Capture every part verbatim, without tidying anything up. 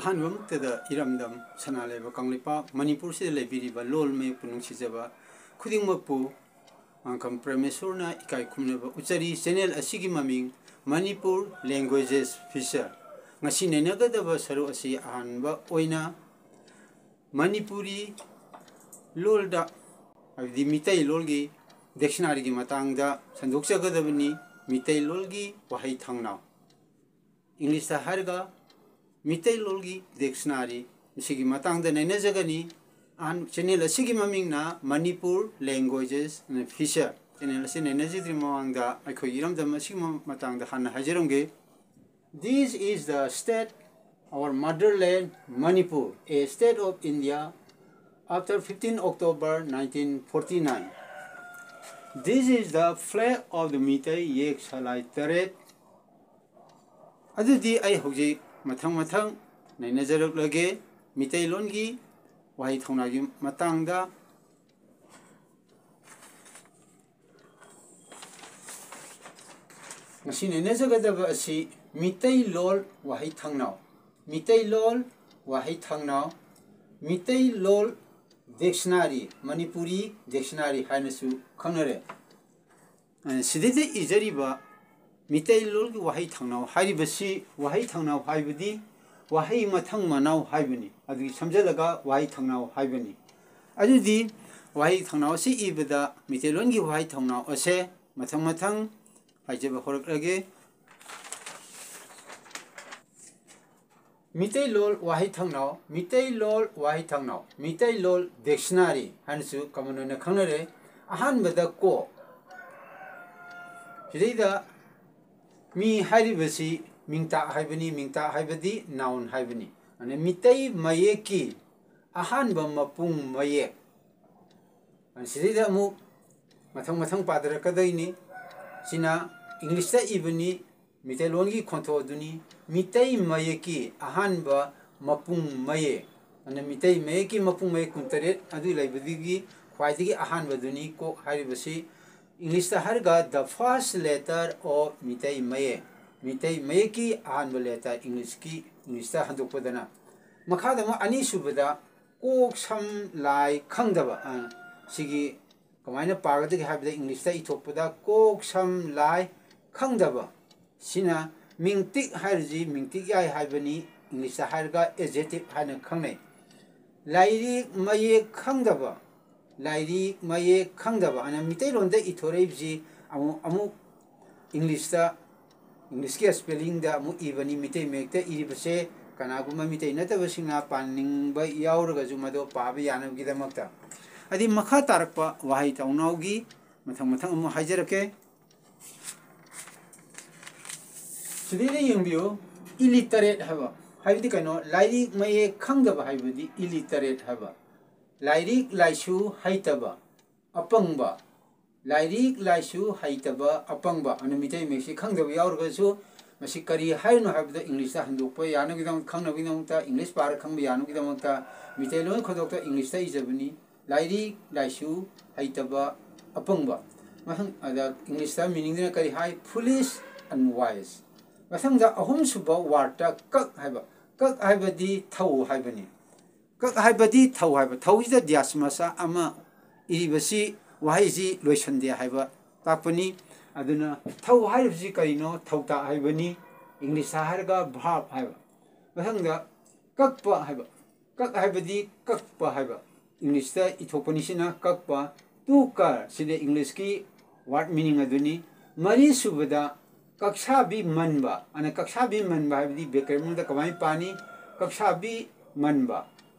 ꯑꯍꯥꯟꯕꯃꯛꯇꯗ ꯏꯔꯝꯗꯝ ꯁꯅꯥ ꯂꯩꯕꯥꯛ ꯀꯪꯂꯩꯄꯥꯛ ꯃꯅꯤꯄꯨꯔꯁꯤꯗ ꯂꯩꯕꯤꯔꯤꯕ ꯂꯣꯜ ꯃꯌꯦꯛꯄꯨ ꯅꯨꯡꯁꯤꯖꯕ ꯈꯨꯗꯤꯡꯃꯛꯄꯨ ꯃꯥꯡꯈꯝ ꯄ꯭ꯔꯃꯦꯁꯣꯔꯅ ꯏꯀꯥꯏ ꯈꯨꯝꯅꯕ ꯎꯠꯆꯔꯤ꯫ ꯆꯦꯅꯦꯜ ꯑꯁꯤꯒꯤ ꯃꯃꯤꯡ ꯃꯅꯤꯄꯨꯔ ꯂꯦꯡꯒ꯭ꯋꯦꯖꯦꯁ ꯐꯤꯆꯔ꯫ ꯉꯁꯤ ꯅꯩꯅꯒꯗꯕ ꯁꯔꯨꯛ ꯑꯁꯤ ꯑꯍꯥꯟꯕ ꯑꯣꯏꯅ ꯃꯅꯤꯄꯨꯔꯤ ꯂꯣꯜꯗ, ꯍꯥꯏꯕꯗꯤ ꯃꯤꯇꯩꯂꯣꯜꯒꯤ ꯗꯤꯛꯁꯅꯥꯔꯤꯒꯤ ꯃꯇꯥꯡꯗ ꯁꯟꯗꯣꯛꯆꯒꯗꯕꯅꯤ꯫ ꯃꯤꯇꯩꯂꯣꯜꯒꯤ ꯋꯥꯍꯩ ꯊꯧꯅꯥꯎ, ꯏꯪꯂꯤꯁꯇ ꯍꯥꯏꯔꯒ ꯃꯤꯇꯩꯂꯣꯜꯒꯤ ꯗꯤꯛꯁꯅꯥꯔꯤ, ꯃꯁꯤꯒꯤ ꯃꯇꯥꯡꯗ ꯅꯩꯅꯖꯒꯅꯤ꯫ ꯑꯍꯥꯟ-, ꯆꯦꯅꯦꯜ ꯑꯁꯤꯒꯤ ꯃꯃꯤꯡꯅ ꯃꯅꯤꯄꯨꯔ ꯂꯦꯡꯒ꯭ꯋꯦꯖꯦꯁ ꯐꯤꯆꯔ꯫ ꯆꯦꯅꯦꯜ ꯑꯁꯤ ꯅꯩꯅꯖꯗ꯭ꯔꯤ ꯃꯃꯥꯡꯗ ꯑꯩꯈꯣꯏꯒꯤ ꯏꯔꯝꯗꯝ ꯑꯁꯤꯒꯤ ꯃ-, ꯃꯇꯥꯡꯗ ꯍꯥꯟꯅ ꯍꯥꯏꯖꯔꯝꯒꯦ꯫ This is the state, our motherland, Manipur, a state of India, after fifteen October nineteen forty-nine. This is the flag of the Meitei, ꯌꯦꯛ ꯁꯂꯥꯏ ꯇꯔꯦꯠ꯫ ꯑꯗꯨꯗꯤ ꯑꯩ ꯍꯧꯖꯤꯛ ꯃꯊꯪ ꯃꯊꯪ ꯅꯩꯅꯖꯔꯛꯂꯒꯦ꯫ ꯃꯤꯇꯩꯂꯣꯟꯒꯤ ꯋꯥꯍꯩ ꯊꯧꯅꯥꯒꯤ ꯃꯇꯥꯡꯗ ꯉꯁꯤ ꯅꯩꯅꯖꯒꯗꯕ ꯑꯁꯤ ꯃꯤꯇꯩꯂꯣꯜ ꯋꯥꯍꯩ ꯊꯧꯅꯥꯎ, ꯃꯤꯇꯩꯂꯣꯜ ꯋꯥꯍꯩ ꯊꯧꯅꯥꯎ, ꯃꯤꯇꯩꯂꯣꯜ ꯗꯤꯛꯁꯅꯥꯔꯤ, ꯃꯅꯤꯄꯨꯔꯤ ꯗꯤꯛꯁꯅꯥꯔꯤ ꯍꯥꯏꯅꯁꯨ ꯈꯪꯅꯔꯦ꯫ ꯑ, ꯁꯤꯗꯩꯗ ꯏꯖꯔꯤꯕ ꯃꯤꯇꯩꯂꯣꯜꯒꯤ ꯋꯥꯍꯩ ꯊꯧꯅꯥꯎ ꯍꯥꯏꯔꯤꯕꯁꯤ, ꯋꯥꯍꯩ ꯊꯧꯅꯥꯎ ꯍꯥꯏꯕꯗꯤ ꯋꯥꯍꯩ ꯃꯊꯪ ꯃꯅꯥꯎ ꯍꯥꯏꯕꯅꯤ꯫ ꯑꯗꯨꯒꯤ ꯁꯝꯖꯜꯂꯒ ꯋꯥꯍꯩ ꯊꯧꯅꯥꯎ ꯍꯥꯏꯕꯅꯤ꯫ ꯑꯗꯨꯗꯤ ꯋꯥꯍꯩ ꯊꯧꯅꯥꯎ ꯑꯁꯤ ꯏꯕꯗ ꯃꯤꯇꯩꯂꯣꯟꯒꯤ ꯋꯥꯍꯩ ꯊꯧꯅꯥꯎ ꯑꯁꯦ ꯃꯊꯪ ꯃꯊꯪ ꯍꯥꯏꯖꯕ ꯍꯧꯔꯛꯂꯒꯦ꯫ ꯃꯤꯇꯩꯂꯣꯜ ꯋꯥꯍꯩ ꯊꯧꯅꯥꯎ, ꯃꯤꯇꯩꯂꯣꯜ ꯋꯥꯍꯩ ꯊꯧꯅꯥꯎ, ꯃꯤꯇꯩꯂꯣꯜ ꯗꯤꯛꯁꯅꯥꯔꯤ ꯍꯥꯏꯅꯁꯨ ꯀꯃꯟ ꯑꯣꯏꯅ ꯈꯪꯅꯔꯦ꯫ ꯑꯍꯥꯟꯕꯗ ꯀꯣ, ꯁꯤꯗꯩꯗ ꯃꯤ ꯍꯥꯏꯔꯤꯕꯁꯤ ꯃꯤꯡꯇꯥꯛ ꯍꯥꯏꯕꯅꯤ, ꯃꯤꯡꯇꯥꯛ ꯍꯥꯏꯕꯗꯤ ꯅꯥꯎꯟ ꯍꯥꯏꯕꯅꯤ꯫ ꯑꯗꯨꯅ ꯃꯤꯇꯩ ꯃꯌꯦꯛꯀꯤ ꯑꯍꯥꯟꯕ ꯃꯄꯨꯡ ꯃꯌꯦꯛ꯫ ꯁꯤꯗꯩꯗ ꯑꯃꯨꯛ ꯃꯊꯪ ꯃꯊꯪ ꯄꯥꯗꯔꯛꯀꯗꯣꯏꯅꯤ꯫ ꯁꯤꯅ ꯏꯪꯂꯤꯁꯇ ꯏꯕꯅꯤ, ꯃꯤꯇꯩꯂꯣꯟꯒꯤ ꯈꯣꯟꯊꯣꯛ ꯑꯗꯨꯅꯤ꯫ ꯃꯤꯇꯩ ꯃꯌꯦꯛꯀꯤ ꯑꯍꯥꯟꯕ ꯃꯄꯨꯡ ꯃꯌꯦꯛ, ꯑꯗꯨꯅ ꯃꯤꯇꯩ ꯃꯌꯦꯛꯀꯤ ꯃꯄꯨꯡ ꯃꯌꯦꯛ ꯀꯨꯟꯇꯔꯦꯠ ꯑꯗꯨ ꯂꯩꯕꯗꯒꯤ ꯈ꯭ꯋꯥꯏꯗꯒꯤ ꯑꯍꯥꯟꯕꯗꯨꯅꯤ ꯀꯣꯛ ꯍꯥꯏꯔꯤꯕꯁꯤ꯫ ꯏꯪꯂꯤꯁꯇ ꯍꯥꯏꯔꯒ the first letter of Meitei ꯃꯌꯦꯛ꯫ ꯃꯤꯇꯩ ꯃꯌꯦꯛꯀꯤ ꯑꯍꯥꯟꯕ ꯂꯦꯇꯔ ꯏꯪꯂꯤꯁꯀꯤ, ꯏꯪꯂꯤꯁꯇ ꯍꯟꯗꯣꯛꯄꯗꯅ꯫ ꯃꯈꯥꯗ ꯑꯃꯨꯛ ꯑꯅꯤꯁꯨꯕꯗ ꯀꯣꯛ ꯁꯝ ꯂꯥꯏ ꯈꯪꯗꯕ, ꯑ, ꯁꯤꯒꯤ ꯀꯃꯥꯏꯅ ꯄꯥꯒꯗꯒꯦ ꯍꯥꯏꯕꯗ ꯏꯪꯂꯤꯁꯇ ꯏꯊꯣꯛꯄꯗ ꯀꯣꯛ ꯁꯝ ꯂꯥꯏ ꯈꯪꯗꯕ꯫ ꯁꯤꯅ ꯃꯤꯡꯇꯤꯛ ꯍꯥꯏꯔꯤꯁꯤ ꯃꯤꯡꯇꯤꯛ ꯌꯥꯏ ꯍꯥꯏꯕꯅꯤ, ꯏꯪꯂꯤꯁꯇ ꯍꯥꯏꯔꯒ adjective ꯍꯥꯏꯅ ꯈꯪꯅꯩ꯫ ꯂꯥꯏꯔꯤꯛ ꯃꯌꯦꯛ ꯈꯪꯗꯕ, ꯂꯥꯏꯔꯤꯛ ꯃꯌꯦꯛ ꯈꯪꯗꯕ ꯑꯅ ꯃꯤꯇꯩꯂꯣꯟꯗ ꯏꯊꯣꯔꯛꯏꯕꯁꯤ ꯑꯃꯨꯛ, ꯑꯃꯨꯛ ꯏꯪꯂꯤꯁꯇ, ꯏꯪꯂꯤꯁꯀꯤ spellingꯗ ꯑꯃꯨꯛ ꯏꯕꯅꯤ꯫ ꯃꯤꯇꯩ ꯃꯌꯦꯛꯇ ꯏꯔꯤꯕꯁꯦ ꯀꯅꯥꯒꯨꯝꯕ ꯃꯤꯇꯩ ꯅꯠꯇꯕꯁꯤꯡꯅ ꯄꯥꯅꯤꯡꯕ ꯌꯥꯎꯔꯒꯁꯨ ꯃꯗꯨ ꯄꯥꯕ ꯌꯥꯅꯕꯒꯤꯗꯃꯛꯇ꯫ ꯑꯗꯩ ꯃꯈꯥ ꯇꯥꯔꯛꯄ ꯋꯥꯍꯩ ꯊꯧꯅꯥꯎꯒꯤ ꯃꯊꯪ ꯃꯊꯪ ꯑꯃꯨꯛ ꯍꯥꯏꯖꯔꯛꯀꯦ꯫ ꯁꯤꯗꯩꯗ ꯌꯦꯡꯕꯤꯌꯨ, illiterate ꯍꯥꯏꯕ ꯍꯥꯏꯕꯗꯤ ꯀꯩꯅꯣ? ꯂꯥꯏꯔꯤꯛ ꯃꯌꯦꯛ ꯈꯪꯗꯕ ꯍꯥꯏꯕꯗꯤ illiterate ꯍꯥꯏꯕ꯫ ꯂꯥꯏꯔꯤꯛ ꯂꯥꯏꯁꯨ ꯍꯩꯇꯕ, ꯑꯄꯪꯕ꯫ ꯂꯥꯏꯔꯤꯛ ꯂꯥꯏꯁꯨ ꯍꯩꯇꯕ, ꯑꯄꯪꯕ ꯑꯅ ꯃꯤꯇꯩ ꯃꯌꯦꯛꯁꯤ ꯈꯪꯗꯕ ꯌꯥꯎꯔꯒꯁꯨ, ꯃꯁꯤ ꯀꯔꯤ ꯍꯥꯏꯔꯤꯅꯣ ꯍꯥꯏꯕꯗ ꯏꯪꯂꯤꯁꯇ ꯍꯟꯗꯣꯛꯄ ꯌꯥꯅꯕꯒꯤꯗꯃꯛ, ꯈꯪꯅꯕꯒꯤꯗꯃꯛꯇ, ꯏꯪꯂꯤꯁ ꯄꯥꯔ ꯈꯪꯕ ꯌꯥꯅꯕꯒꯤꯗꯃꯛꯇ ꯃꯤꯇꯩꯂꯣꯟ ꯈꯨꯗꯣꯛꯇ ꯏꯪꯂꯤꯁꯇ ꯏꯖꯕꯅꯤ꯫ ꯂꯥꯏꯔꯤꯛ ꯂꯥꯏꯁꯨ ꯍꯩꯇꯕ, ꯑꯄꯪꯕ꯫ ꯃꯊꯪ, ꯑꯗ ꯏꯪꯂꯤꯁꯇ meaningꯗꯨꯅ ꯀꯔꯤ ꯍꯥꯏ? Foolish, unwise꯫ ꯃꯊꯪꯗ ꯑꯍꯨꯝꯁꯨꯕ wordꯇ ꯀꯛ ꯍꯥꯏꯕ꯫ ꯀꯛ ꯍꯥꯏꯕꯗꯤ ꯊꯧ ꯍꯥꯏꯕꯅꯤ꯫ ꯀꯛ ꯍꯥꯏꯕꯗꯤ ꯊꯧ ꯍꯥꯏꯕ꯫ ꯊꯧꯁꯤꯗ ꯗꯤꯌꯥꯁ ꯃꯆꯥ ꯑꯃ ꯏꯔꯤꯕꯁꯤ ꯋꯥꯍꯩꯁꯤ ꯂꯣꯏꯁꯟꯗꯦ ꯍꯥꯏꯕ ꯇꯥꯛꯄꯅꯤ꯫ ꯑꯗꯨꯅ ꯊꯧ ꯍꯥꯏꯔꯤꯕꯁꯤ ꯀꯔꯤꯅꯣ? ꯊꯧꯇꯥꯛ ꯍꯥꯏꯕꯅꯤ꯫ ꯏꯪꯂꯤꯁꯇ ꯍꯥꯏꯔꯒ verb ꯍꯥꯏꯕ꯫ ꯃꯊꯪꯗ ꯀꯛꯄ ꯍꯥꯏꯕ꯫ ꯀꯛ ꯍꯥꯏꯕꯗꯤ ꯀꯛꯄ ꯍꯥꯏꯕ꯫ ꯏꯪꯂꯤꯁꯇ ꯏꯊꯣꯛꯄꯅꯤ ꯁꯤꯅ ꯀꯛꯄ꯫ To cur ꯁꯤꯗ ꯏꯪꯂꯤꯁꯀꯤ word meaning ꯑꯗꯨꯅꯤ꯫ ꯃꯔꯤꯁꯨꯕꯗ ꯀꯛꯁꯥꯕꯤ ꯃꯟꯕ ꯑꯅ꯫ ꯀꯛꯁꯥꯕꯤ ꯃꯟꯕ ꯍꯥꯏꯕꯗꯤ ꯕ꯭ꯌꯥꯀꯔꯟꯗ ꯀꯃꯥꯏꯅ ꯄꯥꯅꯤ? ꯀꯛꯁꯥꯕꯤ ꯃꯟꯕ꯫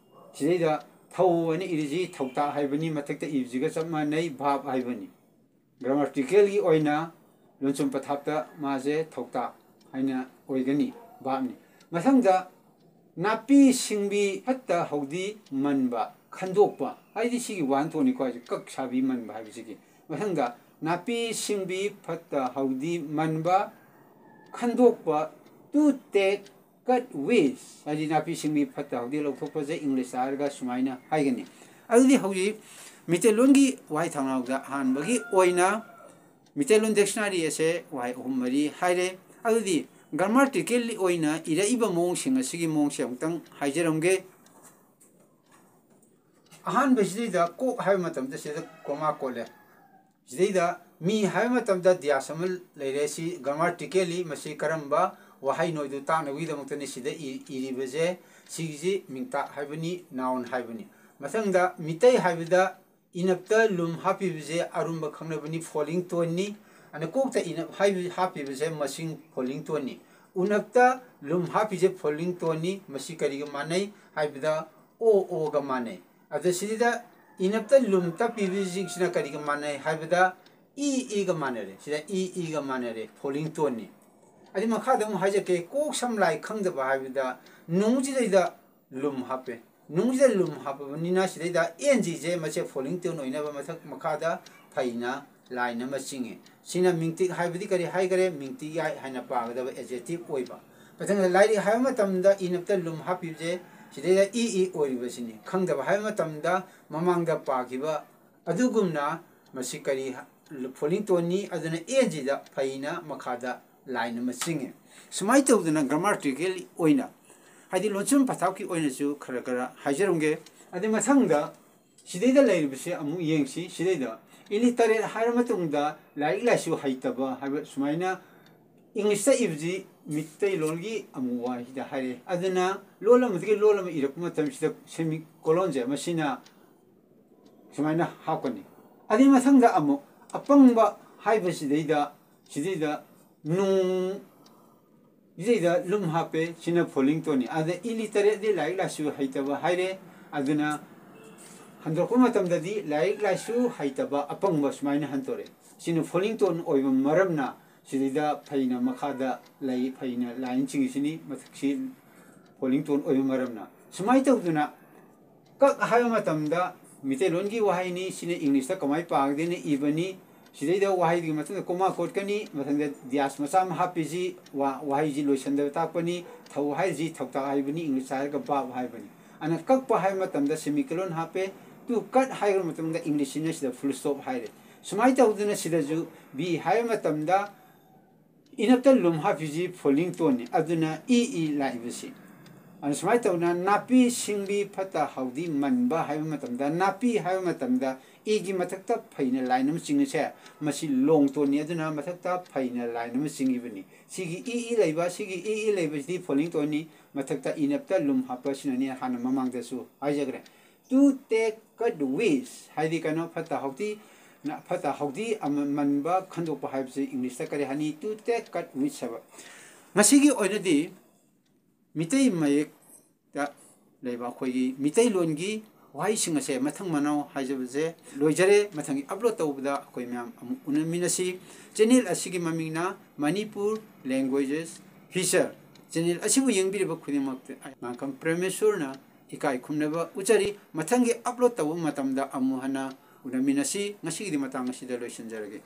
ꯁꯤꯗꯩꯗ ꯊꯧ ꯑꯅ ꯏꯔꯤꯁꯤ ꯊꯧꯇꯥꯛ ꯍꯥꯏꯕꯅꯤ, ꯃꯊꯛꯇ ꯏꯕꯁꯤꯒ ꯆꯞ ꯃꯥꯟꯅꯩ, verb ꯍꯥꯏꯕꯅꯤ꯫ Grammaticalꯒꯤ ꯑꯣꯏꯅ ꯂꯣꯟꯁꯨꯝ ꯄꯊꯥꯞꯇ ꯃꯥꯁꯦ ꯊꯧꯇꯥꯛ ꯍꯥꯏꯅ ꯑꯣꯏꯒꯅꯤ, verbꯅꯤ꯫ ꯃꯊꯪꯗ ꯅꯥꯄꯤ ꯁꯤꯡꯕꯤ ꯐꯠꯇ ꯍꯥꯎꯗꯤ ꯃꯟꯕ, ꯈꯟꯗꯣꯛꯄ ꯍꯥꯏꯗꯤ ꯁꯤꯒꯤ ꯋꯥꯍꯟꯊꯣꯛꯅꯤꯀꯣ, ꯍꯥꯏꯁꯦ ꯀꯛ ꯁꯥꯕꯤ ꯃꯟꯕ ꯍꯥꯏꯕꯁꯤꯒꯤ꯫ ꯃꯊꯪꯗ ꯅꯥꯄꯤ ꯁꯤꯡꯕꯤ ꯐꯠꯇ ꯍꯥꯎꯗꯤ ꯃꯟꯕ, ꯈꯟꯗꯣꯛꯄ, to take, cut, waste ꯍꯥꯏꯗꯤ ꯅꯥꯄꯤ ꯁꯤꯡꯕꯤ ꯐꯠꯇ ꯍꯥꯎꯗꯤ ꯂꯧꯊꯣꯛꯄꯁꯦ ꯏꯪꯂꯤꯁꯇ ꯍꯥꯏꯔꯒ ꯁꯨꯃꯥꯏꯅ ꯍꯥꯏꯒꯅꯤ꯫ ꯑꯗꯨꯗꯤ ꯍꯧꯖꯤꯛ ꯃꯤꯇꯩꯂꯣꯟꯒꯤ ꯋꯥꯍꯩ ꯊꯧꯅꯥꯎꯗ ꯑꯍꯥꯟꯕꯒꯤ ꯑꯣꯏꯅ ꯃꯤꯇꯩꯂꯣꯟ dictionary ꯑꯁꯦ ꯋꯥꯍꯩ ꯑꯍꯨꯝ ꯃꯔꯤ ꯍꯥꯏꯔꯦ꯫ ꯑꯗꯨꯗꯤ ꯒ꯭ꯔꯥꯃꯥꯔꯇꯤꯀꯦꯜ ꯑꯣꯏꯅ ꯏꯔꯛꯏꯕ ꯃꯑꯣꯡꯁꯤꯡ ꯑꯁꯤꯒꯤ ꯃꯑꯣꯡꯁꯦ ꯑꯃꯨꯛꯇꯪ ꯍꯥꯏꯖꯔꯝꯒꯦ꯫ ꯑꯍꯥꯟꯕꯁꯤꯗꯩꯗ ꯀꯣꯛ ꯍꯥꯏꯕ ꯃꯇꯝꯗ ꯁꯤꯗ ꯀꯣꯃꯥ ꯀꯣꯠꯂꯦ꯫ ꯁꯤꯗꯩꯗ ꯃꯤ ꯍꯥꯏꯕ ꯃꯇꯝꯗ ꯗ꯭ꯌꯥꯁ ꯑꯃ ꯂꯩꯔꯦ꯫ ꯁꯤ ꯒ꯭ꯔꯥꯃꯥꯔꯇꯤꯀꯦꯜꯂꯤ ꯃꯁꯤ ꯀꯔꯝꯕ ꯋꯥꯍꯩꯅꯣ ꯍꯥꯏꯗꯨ ꯇꯥꯛꯅꯕꯒꯤꯗꯃꯛꯇꯅꯤ ꯁꯤꯗ ꯏ-, ꯏꯔꯤꯕꯁꯦ꯫ ꯁꯤꯒꯤꯁꯤ ꯃꯤꯡꯇꯥꯛ ꯍꯥꯏꯕꯅꯤ, ꯅꯥꯎꯟ ꯍꯥꯏꯕꯅꯤ꯫ ꯃꯊꯪꯗ ꯃꯤꯇꯩ ꯍꯥꯏꯕꯗ ꯏꯅꯞꯇ ꯂꯨꯝ ꯍꯥꯞꯄꯤꯕꯁꯦ ꯑꯔꯨꯝꯕ ꯈꯪꯅꯕꯅꯤ, ꯐꯣꯂꯤꯡ ꯇꯣꯟꯅꯤ꯫ ꯑꯗ ꯀꯣꯛꯇ ꯏꯅꯞ ꯍꯥꯏꯕ-, ꯍꯥꯞꯄꯤꯕꯁꯦ ꯃꯁꯤꯡ, ꯐꯣꯂꯤꯡ ꯇꯣꯟꯅꯤ꯫ ꯎꯅꯞꯇ ꯂꯨꯝ ꯍꯥꯞꯄꯤꯁꯦ ꯐꯣꯂꯤꯡ ꯇꯣꯟꯅꯤ꯫ ꯃꯁꯤ ꯀꯔꯤꯒ ꯃꯥꯟꯅꯩ ꯍꯥꯏꯕꯗ ꯑꯣ, ꯑꯣꯒ ꯃꯥꯟꯅꯩ꯫ ꯑꯗ ꯁꯤꯗ ꯏꯅꯞꯇ ꯂꯨꯝ ꯇꯞꯄꯤꯕꯁꯤꯡꯁꯤꯅ ꯀꯔꯤꯒ ꯃꯥꯟꯅꯩ ꯍꯥꯏꯕꯗ ꯏ, ꯏꯒ ꯃꯥꯟꯅꯔꯦ꯫ ꯁꯤꯗ ꯏ, ꯏꯒ ꯃꯥꯟꯅꯔꯦ, ꯐꯣꯂꯤꯡ ꯇꯣꯟꯅꯤ꯫ ꯑꯗꯩ ꯃꯈꯥꯗ ꯑꯃꯨꯛ ꯍꯥꯏꯖꯔꯛꯀꯦ, ꯀꯣꯛ ꯁꯝ ꯂꯥꯏ ꯈꯪꯗꯕ ꯍꯥꯏꯕꯗ ꯅꯨꯡꯁꯤꯗꯩꯗ ꯂꯨꯝ ꯍꯥꯞꯄꯦ꯫ ꯅꯨꯡꯁꯤꯗ ꯂꯨꯝ ꯍꯥꯞꯄꯕꯅꯤꯅ ꯁꯤꯗꯩꯗ ꯑꯦꯟ ꯖꯤꯁꯦ ꯃꯁꯦ ꯐꯣꯂꯤꯡ ꯇꯣꯟ ꯑꯣꯏꯅꯕ ꯃꯊꯛ ꯃꯈꯥꯗ ꯐꯩꯅ ꯂꯥꯏꯟ ꯑꯃ ꯆꯤꯡꯉꯦ꯫ ꯁꯤꯅ ꯃꯤꯡꯇꯤꯛ ꯍꯥꯏꯕꯗꯤ ꯀꯔꯤ ꯍꯥꯏꯈꯔꯦ? ꯃꯤꯡꯇꯤꯛ ꯌꯥꯏ ꯍꯥꯏꯅ ꯄꯥꯒꯗꯕ ꯑꯦꯖꯦꯛꯇꯤꯚ ꯑꯣꯏꯕ꯫ ꯃꯊꯪꯗ ꯂꯥꯏꯔꯤꯛ ꯍꯥꯏꯕ ꯃꯇꯝꯗ ꯏꯅꯞꯇ ꯂꯨꯝ ꯍꯥꯞꯄꯤꯕꯁꯦ ꯁꯤꯗꯩꯗ ꯏ, ꯏ ꯑꯣꯏꯔꯤꯕꯁꯤꯅꯤ꯫ ꯈꯪꯗꯕ ꯍꯥꯏꯕ ꯃꯇꯝꯗ ꯃꯃꯥꯡꯗ ꯄꯥꯈꯤꯕ ꯑꯗꯨꯒꯨꯝꯅ ꯃꯁꯤ ꯀꯔꯤ ꯍ-, ꯐꯣꯂꯤꯡ ꯇꯣꯟꯅꯤ, ꯑꯗꯨꯅ ꯑꯦꯟ ꯖꯤꯗ ꯐꯩꯅ ꯃꯈꯥꯗ ꯂꯥꯏꯟ ꯑꯃ ꯆꯤꯡꯉꯦ꯫ ꯁꯨꯃꯥꯏꯅ ꯇꯧꯗꯅ ꯒ꯭ꯔꯥꯃꯥꯔꯇꯤꯀꯦꯜ ꯑꯣꯏꯅ, ꯍꯥꯏꯗꯤ ꯂꯣꯟꯁꯨꯝ ꯄꯊꯥꯞꯀꯤ ꯑꯣꯏꯅꯁꯨ ꯈꯔ ꯈꯔ ꯍꯥꯏꯖꯔꯝꯒꯦ꯫ ꯑꯗꯩ ꯃꯊꯪꯗ ꯁꯤꯗꯩꯗ ꯂꯩꯔꯤꯕꯁꯦ ꯑꯃꯨꯛ ꯌꯦꯡꯁꯤ꯫ ꯁꯤꯗꯩꯗ ꯏꯂꯤꯇꯔꯦꯠ ꯍꯥꯏꯔ ꯃꯇꯨꯡꯗ ꯂꯥꯏꯔꯤꯛ ꯂꯥꯏꯁꯨ ꯍꯩꯇꯕ ꯍꯥꯏꯕ ꯁꯨꯃꯥꯏꯅ ꯏꯪꯂꯤꯁꯇ ꯏꯕꯁꯤ ꯃꯤꯇꯩꯂꯣꯟꯒꯤ ꯑꯃꯨꯛ ꯋꯥꯍꯩꯗ ꯍꯥꯏꯔꯛꯑꯦ꯫ ꯑꯗꯨꯅ ꯂꯣꯜ ꯑꯃꯗꯒꯤ ꯂꯣꯜ ꯑꯃ ꯏꯔꯛꯄ ꯃꯇꯝꯁꯤꯗ ꯁꯦꯃꯤ ꯀꯣꯂꯣꯟꯁꯦ ꯃꯁꯤꯅ ꯁꯨꯃꯥꯏꯅ ꯍꯥꯞꯀꯅꯤ꯫ ꯑꯗꯩ ꯃꯊꯪꯗ ꯑꯃꯨꯛ ꯑꯄꯪꯕ ꯍꯥꯏꯕꯁꯤꯗꯩꯗ, ꯁꯤꯗꯩꯗ ꯅꯨꯡ, ꯁꯤꯗꯩꯗ ꯂꯨꯝ ꯍꯥꯞꯄꯦ, ꯁꯤꯅ ꯐꯣꯂꯤꯡ ꯇꯣꯟꯅꯤ꯫ ꯑꯗ ꯏꯂꯤꯇꯔꯦꯠꯗꯤ ꯂꯥꯏꯔꯤꯛ ꯂꯥꯏꯁꯨ ꯍꯩꯇꯕ ꯍꯥꯏꯔꯦ꯫ ꯑꯗꯨꯅ ꯍꯟꯗꯣꯔꯛꯄ ꯃꯇꯝꯗꯗꯤ ꯂꯥꯏꯔꯤꯛ ꯂꯥꯏꯁꯨ ꯍꯩꯇꯕ ꯑꯄꯪꯕ ꯁꯨꯃꯥꯏꯅ ꯍꯟꯗꯣꯔꯛꯑꯦ꯫ ꯁꯤꯅ ꯐꯣꯂꯤꯡ ꯇꯣꯟ ꯑꯣꯏꯕ ꯃꯔꯝꯅ ꯁꯤꯗꯩꯗ ꯐꯩꯅ ꯃꯈꯥꯗ ꯂꯩ, ꯐꯩꯅ ꯂꯥꯏꯟ ꯆꯤꯡꯉꯤꯁꯤꯅꯤ꯫ ꯃꯊꯛꯁꯤ ꯐꯣꯂꯤꯡ ꯇꯣꯟ ꯑꯣꯏꯕ ꯃꯔꯝꯅ꯫ ꯁꯨꯃꯥꯏꯅ ꯇꯧꯗꯅ ꯀꯛ ꯍꯥꯏꯕ ꯃꯇꯝꯗ ꯃꯤꯇꯩꯂꯣꯟꯒꯤ ꯋꯥꯍꯩꯅꯤ꯫ ꯁꯤꯅ ꯏꯪꯂꯤꯁꯇ ꯀꯃꯥꯏꯅ ꯄꯥꯒꯗꯦꯅ ꯏꯕꯅꯤ꯫ ꯁꯤꯗꯩꯗ ꯋꯥꯍꯩꯗꯨꯒꯤ ꯃꯊꯪꯗ ꯀꯣꯃꯥ ꯀꯣꯠꯀꯅꯤ, ꯃꯊꯪꯗ ꯗ꯭ꯌꯥꯁ ꯃꯆꯥ ꯑꯃ ꯍꯥꯞꯄꯤꯁꯤ, ꯋꯥ-, ꯋꯥꯍꯩꯁꯤ ꯂꯣꯏꯁꯟꯗꯕ ꯇꯥꯛꯄꯅꯤ꯫ ꯊꯧ ꯍꯥꯏꯔꯤꯁꯤ ꯊꯧꯇꯥꯛ ꯍꯥꯏꯕꯅꯤ, ꯏꯪꯂꯤꯁꯇ ꯍꯥꯏꯔꯒ ꯕꯥꯕ ꯍꯥꯏꯕꯅꯤ꯫ ꯑꯗꯨꯅ ꯀꯛꯄ ꯍꯥꯏꯕ ꯃꯇꯝꯗ ꯁꯦꯃꯤꯀꯣꯂꯣꯟ ꯍꯥꯞꯄꯦ꯫ ꯇꯨ ꯀꯠ ꯍꯥꯏꯈ꯭ꯔ ꯃꯇꯨꯡꯗ ꯏꯪꯂꯤꯁꯁꯤꯅ ꯁꯤꯗ ꯐꯨꯜ ꯁ꯭ꯇꯣꯞ ꯍꯥꯏꯔꯦ꯫ ꯁꯨꯃꯥꯏꯅ ꯇꯧꯗꯅ ꯁꯤꯗꯁꯨ ꯕꯤ ꯍꯥꯏꯕ ꯃꯇꯝꯗ ꯏꯅꯞꯇ ꯂꯨꯝ ꯍꯥꯞꯄꯤꯁꯤ falling toneꯅꯤ꯫ ꯑꯗꯨꯅ ꯏ ꯏ ꯂꯥꯛꯏꯕꯁꯤ꯫ ꯑꯗꯨ ꯁꯨꯃꯥꯏꯅ ꯇꯧꯅ ꯅꯥꯄꯤ ꯁꯤꯡꯕꯤ ꯐꯠꯇ ꯍꯥꯎꯗꯤ ꯃꯟꯕ ꯍꯥꯏꯕ ꯃꯇꯝꯗ, ꯅꯥꯄꯤ ꯍꯥꯏꯕ ꯃꯇꯝꯗ ꯏꯒꯤ ꯃꯊꯛꯇ ꯐꯩꯅ line ꯑꯃ ꯆꯤꯡꯉꯤꯁꯦ, ꯃꯁꯤ long toneꯅꯤ꯫ ꯑꯗꯨꯅ ꯃꯊꯛꯇ ꯐꯩꯅ line ꯑꯃ ꯆꯤꯡꯉꯤꯕꯅꯤ꯫ ꯁꯤꯒꯤ ꯏ ꯏ ꯂꯩꯕ, ꯁꯤꯒꯤ ꯏ ꯏ ꯂꯩꯕꯁꯤꯗꯤ falling toneꯅꯤ꯫ ꯃꯊꯛꯇ ꯏꯅꯞꯇ ꯂꯨꯝ ꯍꯥꯞꯄ ꯑꯁꯤꯅꯅꯤ, ꯍꯥꯟꯅ ꯃꯃꯥꯡꯗꯁꯨ ꯍꯥꯏꯖꯈ꯭ꯔꯦ꯫ To take cut weeds ꯍꯥꯏꯗꯤ ꯀꯩꯅꯣ, ꯐꯠꯇ ꯍꯥꯎꯗꯤ, ꯅ-, ꯐꯠꯇ ꯍꯥꯎꯗꯤ ꯑꯃ-, ꯃꯟꯕ, ꯈꯟꯗꯣꯛꯄ ꯍꯥꯏꯕꯁꯤ Englishꯇ ꯀꯔꯤ ꯍꯥꯏꯅꯤ? To take cut weeds ꯍꯥꯏꯕ꯫ ꯉꯁꯤꯒꯤ ꯑꯣꯏꯅꯗꯤ ꯃꯤꯇꯩ ꯃꯌꯦꯛꯇ ꯂꯩꯕ ꯑꯩꯈꯣꯏꯒꯤ ꯃꯤꯇꯩꯂꯣꯟꯒꯤ ꯋꯥꯍꯩꯁꯤꯡ ꯑꯁꯦ ꯃꯊꯪ ꯃꯅꯥꯎ ꯍꯥꯏꯖꯕꯁꯦ ꯂꯣꯏꯖꯔꯦ꯫ ꯃꯊꯪꯒꯤ upload ꯇꯧꯕꯗ ꯑꯩꯈꯣꯏ ꯃꯌꯥꯝ ꯑꯃꯨꯛ ꯎꯅꯃꯤꯟꯅꯁꯤ꯫ Channel ꯑꯁꯤꯒꯤ ꯃꯃꯤꯡꯅ Manipur Languages Feature꯫ Channel ꯑꯁꯤꯕꯨ ꯌꯦꯡꯕꯤꯔꯤꯕ ꯈꯨꯗꯤꯡꯃꯛꯇ ꯑꯩ ꯃꯥꯡꯀꯝ ꯄ꯭ꯔꯦꯃꯦꯁꯣꯔꯅ ꯏꯀꯥꯏ ꯈꯨꯝꯅꯕ ꯎꯠꯆꯔꯤ꯫ ꯃꯊꯪꯒꯤ upload ꯇꯧꯕ ꯃꯇꯝꯗ ꯑꯃꯨꯛ ꯍꯟꯅ ꯎꯅꯃꯤꯟꯅꯁꯤ꯫ ꯉꯁꯤꯒꯤꯗꯤ ꯃꯇꯥꯡ ꯑꯁꯤꯗ ꯂꯣꯏꯁꯤꯟꯖꯔꯒꯦ꯫